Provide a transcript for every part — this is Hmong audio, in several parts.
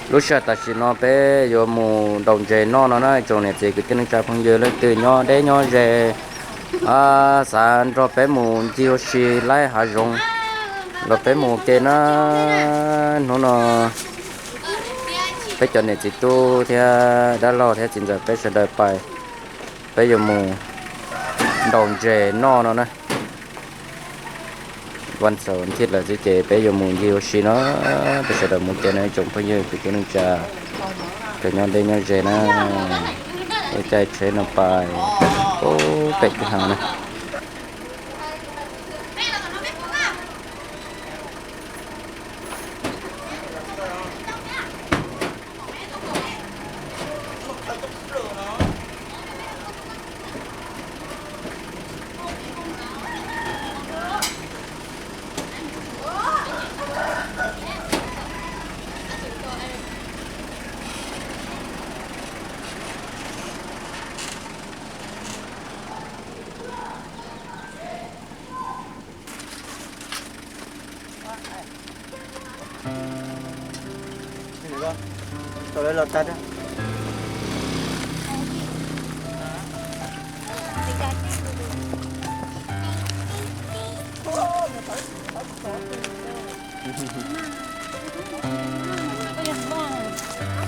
Lub sij hawm tam sim no peb yuav mus daus ntses noj no na, tsoom niam txiv kwv tij neej tsa phooj ywg leej twg nyob deb nyob ze, xav nrog peb mus ncig ua si laij hav zoov los peb mus ua ke na. Hnub no peb cov niam txiv tub thiab dab laug thiab txiv ntxawm peb sawv daws pais, peb yuav mus daus ntses noj no na. Vaj xaum thij lawm xwb ces peb yuav mus ncig ua si no, peb sawv daws mus ua ke no tsoom phooj ywg kwv tij neej tsa, cov nyob deb nyob ze na. Ua caij tsheb no pais pem kwj ha na.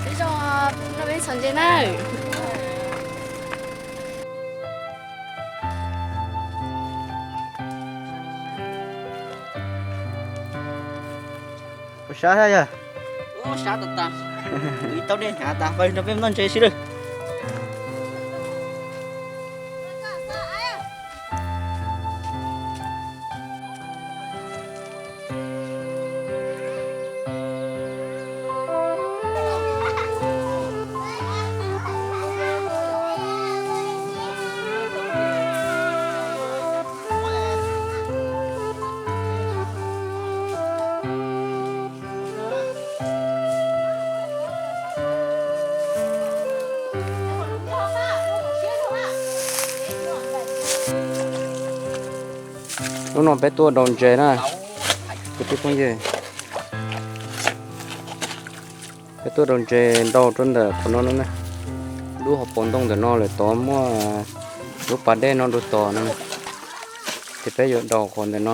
Peb zoo, no peb txhom ntses na. Ua sab yog, ua sab tas tas, ib tauv dej hnyav tas, pab nrog peb noj ntses sib lawm. Hnub no peb tuaj daus ntses na, kwv tij phooj ywg. Peb tuaj daus ntses ntau rau ntawm qhov no no na. Lub hauv paus ntoo ntawm no lawm tod muaj lub pas dej no dua tod no. Ces peb yuav daus qhov ntawm no,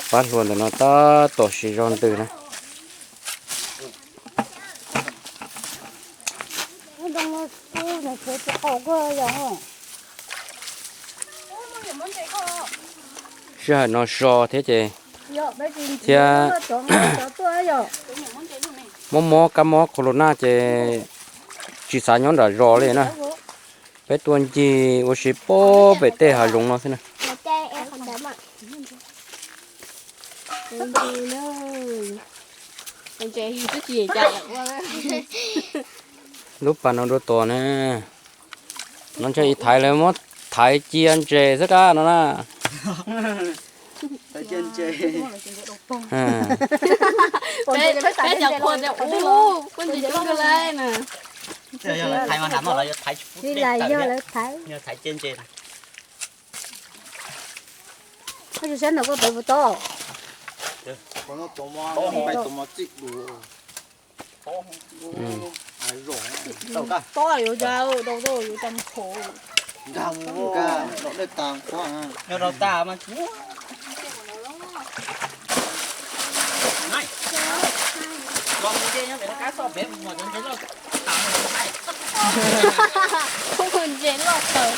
pab hlua ntawm no tab tom siv zog ntws na. Sij hawm no so thiab ces, thiab mob mob kab mob corona ces tsis xav nyob nram zos li na. Peb tuaj ncig ua si pem tej hav zoov no xwb na. Lub pas no dua tod na. No ntshe ib thaiv lawv muab thaiv cia ntses xwb kab no na. Thaiv mas nam no los yuav thaiv tsis pub dej tawm thiab, yog thaiv cia ntses na. Koj tsis saib ntawm koj pem puas tau. Tob yuav cas, daus tau yuav cas mus tshov. Nyob rau tas mas tsis muaj. Los mus nce nyob pem no kab xoj pem mus cov ntses loj tawm. Ntses loj tawm.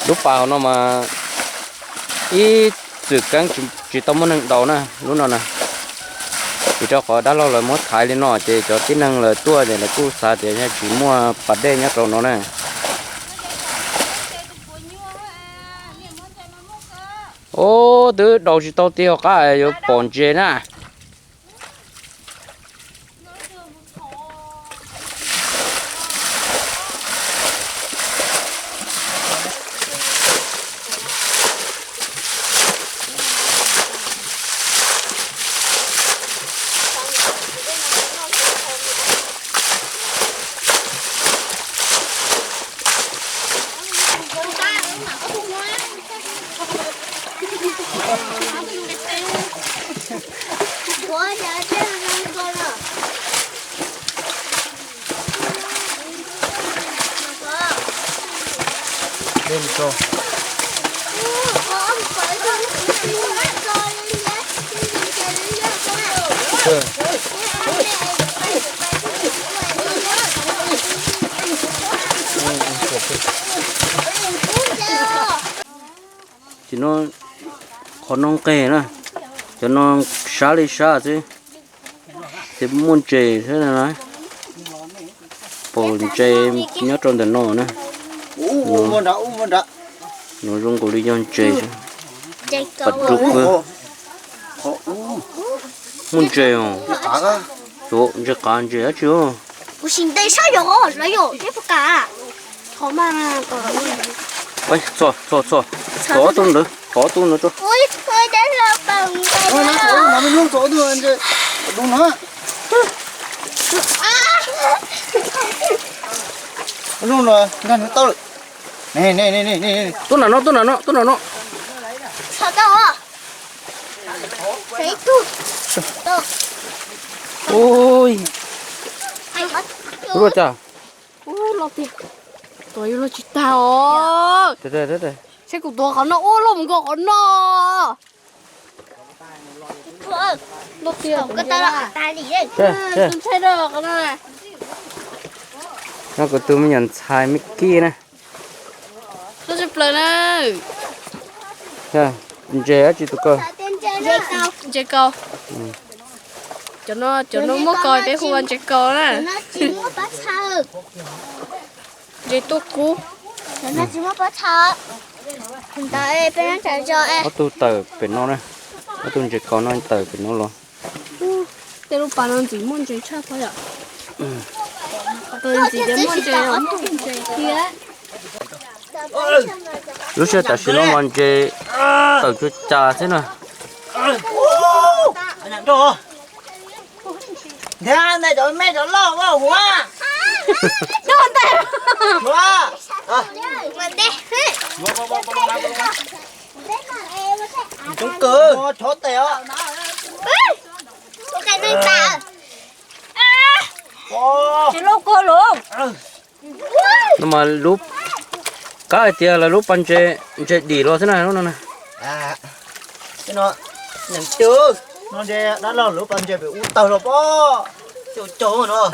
Lub pas hauv no mas ib txwm keeb tsis tau muaj neeg daus na lub no na. Vim rau qhov dab laug lawv muab thaiv li no ces cov tib neeg lawv tuaj ces lawv kuj xav tias yog tsis muaj pas dej nyob rau no na. Ub, twb daus tsis tau ti hauv qab yuav pom ntses na. Ces no qhov no nqeg na, cov no sab li sab xwb, ces muaj ntses thiab na. Pom ntses nyob rau ntawm no na. No zoo nkaus li yog ntses. Pom dub kawg. Muaj ntses os. Ntses qav ntses dab tsi os. Kuv sim ntes saib yog los yog neb puas kam. Txhos txhos txhos, thov ob tug ntawd, thov ob tug ntawd rau. Tuaj nram no, tuaj nram no, tuaj nram no. Ui, ua cas? Ua loj tiag, tuav yuav luag tsis tag os. Saib kuv tuav qhov no ua loj mus nkaus qhov no. Loj tiag. Tus ntshai da qhov no. No kuv tus me nyuam ntxhais me kij na. Lub tsis plaws na. Ntses dab tsi tus koj? Ntses kaus. Cov no, cov no muab kaus peb hu ua ntses kaus na. Ntses tuaj kub. Ob tug tawm pem no na, ob tug ntses kaus no tawm pem no los. Tej lub pas no ntxim muaj ntses tshaj qhov yom. Ntxim tias muaj ntses, muaj ntses thiab. Lub sij hawm tam sim no mas ntses tawm cuag cas xwb na. Ntiav ntawm cov me cov loj ua huv. Coob kawg, chob tes os. No mas lub, kab hais tias lawv lub pas ntses, ntses dim los xwb na lub no na.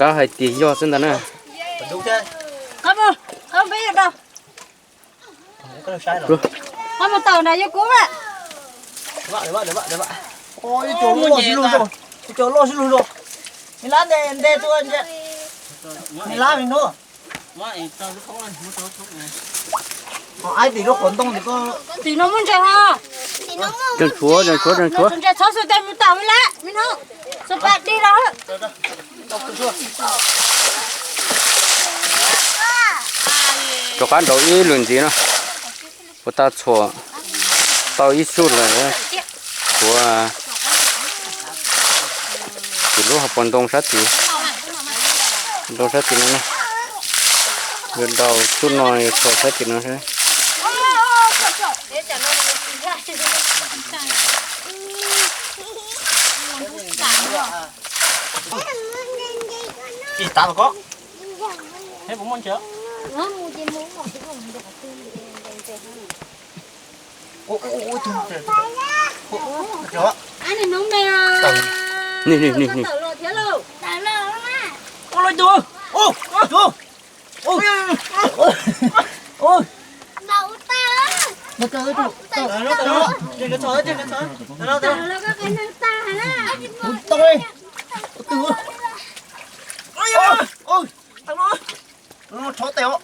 Kab hais tias yog xwb ntag na. Qhov mus tawm nram yus kub na. Ib co loj sib luag, ib co loj sib luag. Me lab nte, nte tuaj, me lab me hnub. Tim no muaj ntses os. Tseem tshuav, tseem tshuav, tseem tshuav. Ntses txhob xu tes mus tawm me lab me hnub. Xu pas dig los. Rov qab nraud ib lwm ntxiv no. Ua tas txhuam tau ib xub lawm, tshuav tim lub hauv paus ntoo sab tid, ntoo sab tid no na. Yuav daus xub no yuav txhuam sab tim no. Tsis tav los ko. Thiab puas muaj ntses? Ua loj tus. Tau no, tau no. Tsob tes os.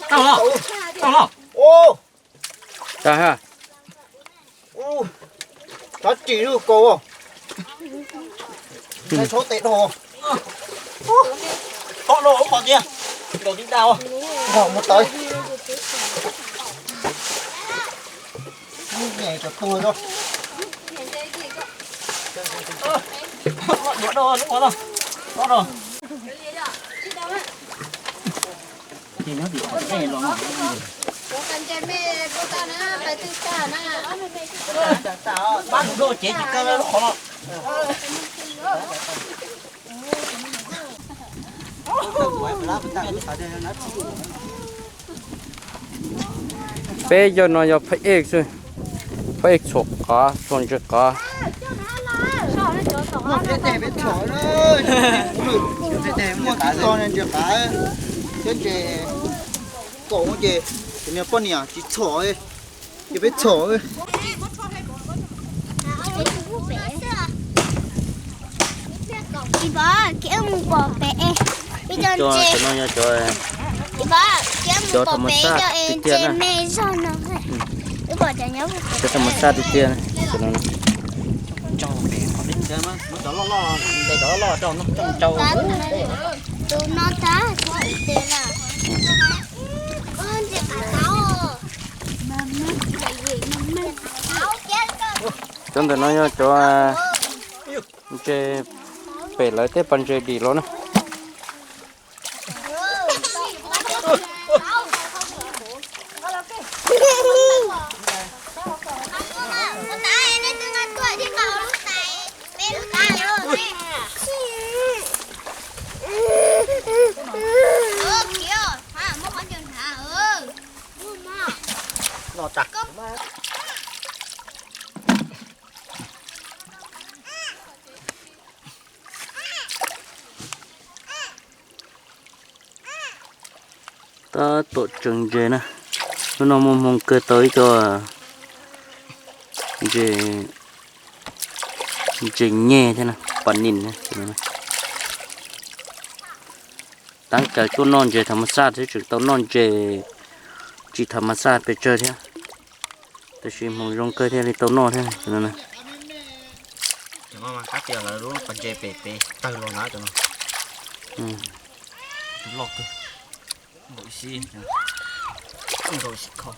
Tau no. Tau ha. Tsob ris lug kaus. Tsob tes dhau. Tsob no ub qhov tiag. Nkaus tib dau. Nkaus mus tawv. Lub nyem cov tuag rau. Duav rau lub qhov no. Tsob no. Pab tus dua cev tsis kaw lub qhov no. Peb yog no yog phaj ej xwb, phaj ej txhuam qav txhuam ntses qav. Ntses qav thiab ntses kaum ces, ces niag poj niam tsis txhom, ces peb txhom. Ib pov kev mus pom pem, ib co ntses, ib pov kev mus pom pem ib co es ntses me zog no. Wb pom cov nyob, cov tham mas xaj tiag tiag. Tus no tag tus tes na. Ntses qav tau. Cov ntawm no yog cov ntses pem lawv tej pas ntses dim los na. Tab tom tseem ntses na. Hnub no muaj hmoo kawg tau ib co ntses, ntses nyeg thiab na, pas nim na. Tab kaws tuaj noj ntses tham mas xaj thiab tseem tau noj ntses tsis tham mas xaj pes tsawg thiab. Tab sis hmoo zoo kawg thiaj li tau noj thiab. Cov no mas qab tias lawv lub pas ntses pem pem tawg los na cov no. Tus loj kawg, nkaum ib sib, nkaum ib sib kho.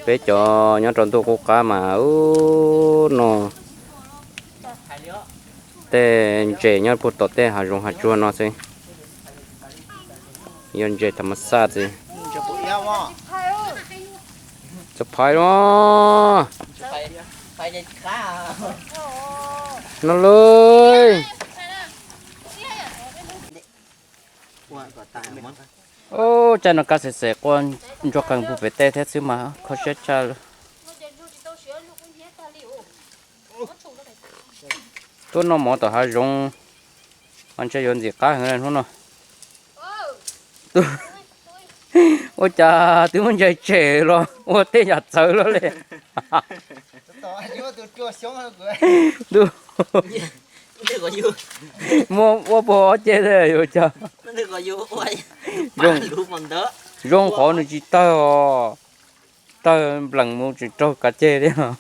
Peb cov nyob rau ntuj qub qab mas ub no tej ntses nyob puag tom tej hav zoov hav tsuag no xwb. Yog ntses tham mas xaj xwb. Txawj phais los no lawm. Ub, caij no kaj xes xes qua ntsuag qees puag pem tej thiab xwb mas kho siab tshaj. Tuaj noj mov tom hav zoov mas ntshe yuav ntxim qab heev hnub no. Ua cas twb muab ntses tshem los ua tej yam txawv luaj li. Muab ua puag ob ceg yuav cas. Zoo qhov nws tsis tawg os. Tawg nplees mus tsis raug kav ceg thiab.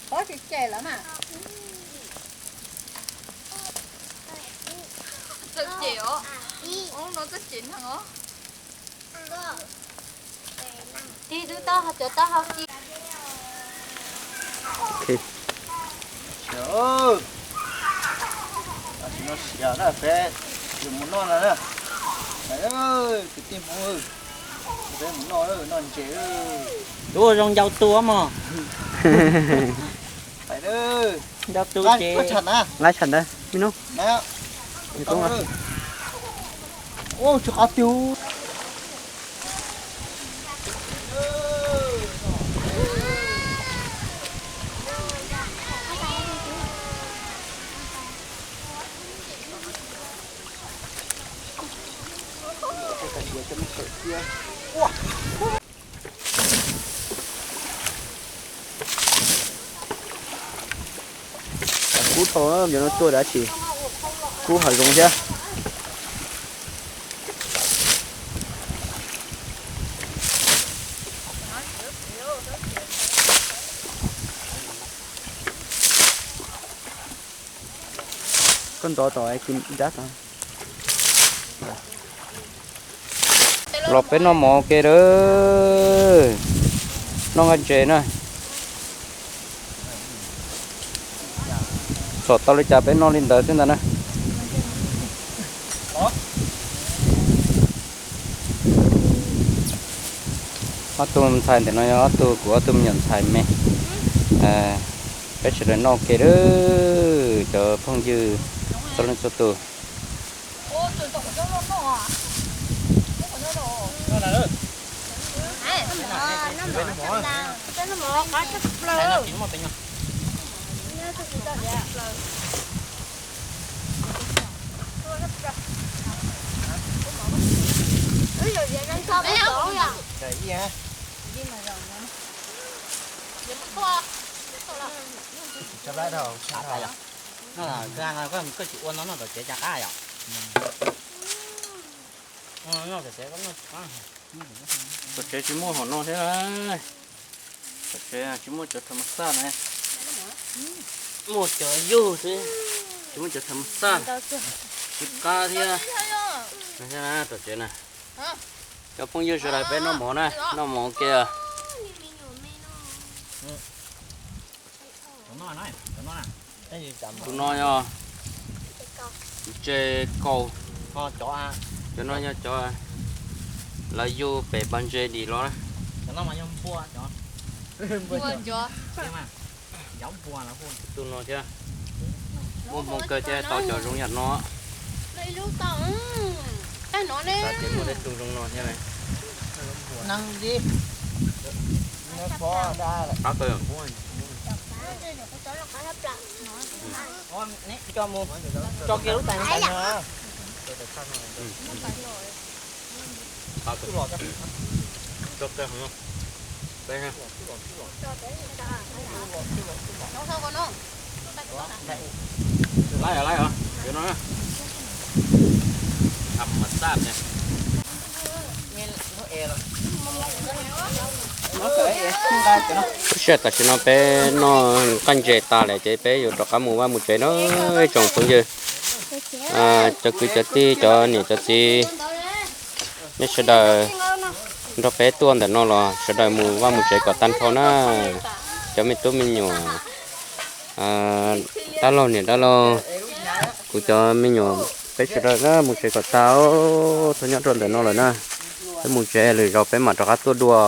Pob tsis cem lawm mas. Txawj cem os. Ub, no txawj cem neeg os. Tig tub tau cov taub hau ci. Tam sim no siav na, peb yuav mus noj no na. Kwv tij Hmoob, peb mus noj, noj ntses. Tus ua zoo ncau tus mog. Ncau tus ces nqa tsham ntawd me nub. Tsis qab tig. Kub dhau, cov no tuaj dab tsi, kub hav zoov thiab. Nrov tom ib dab tod. Los peb noj mov ua ke lawm. Noj nqaij ntses na. Txhom tau li cas peb noj li ntawd xwb ntag na. Ob tug ntxhais ntawm no yog ob tug kuv ob tug me nyuam ntxhais me. Peb sawv daws noj ua ke lawm cov phooj ywg txhua leej txhua tus. Koj tsis ua no noj tom tsev cas qab yom? Tom tsev tsis muaj hom no thiab. Tom tsev tsis muaj cov tham mas xaj na. Muaj cov yug xwb, tsis muaj cov tham mas xaj. Tsis qab thiab. Tom tsev na, cov phooj ywg sawv daws peb noj mov na, noj mov ua ke. Tus no yog ntses kaus, cov no yog cov lawv yug pem pas ntses dim los na. Tus no thiab, muaj hmoo kawg thiaj tau cov zoo yam no. Xav tias muaj tej tug zoo no thiab. Qab kawg. Laib os, laib os, tham mas xaj ne. Lub sij hawm tam sim no peb noj nqaij ntses tas lawm ces peb yuav rov qab mus vaj mus tsev na ib tsoom phooj ywg, cov kwv cov tij, cov niam cov txiv, nej sawv daws nrog peb tuaj ntawm no los sawv daws mus vaj mus tsev kom tag nrho na. Cov me tub me nyuam, dab laug niam dab laug, kuv cov me nyuam, peb sawv daws na mus tsev kom tag, txhob nyob rau ntawm no lawm na. Peb mus tsev lwm zaus peb mam rov qab tuaj dua.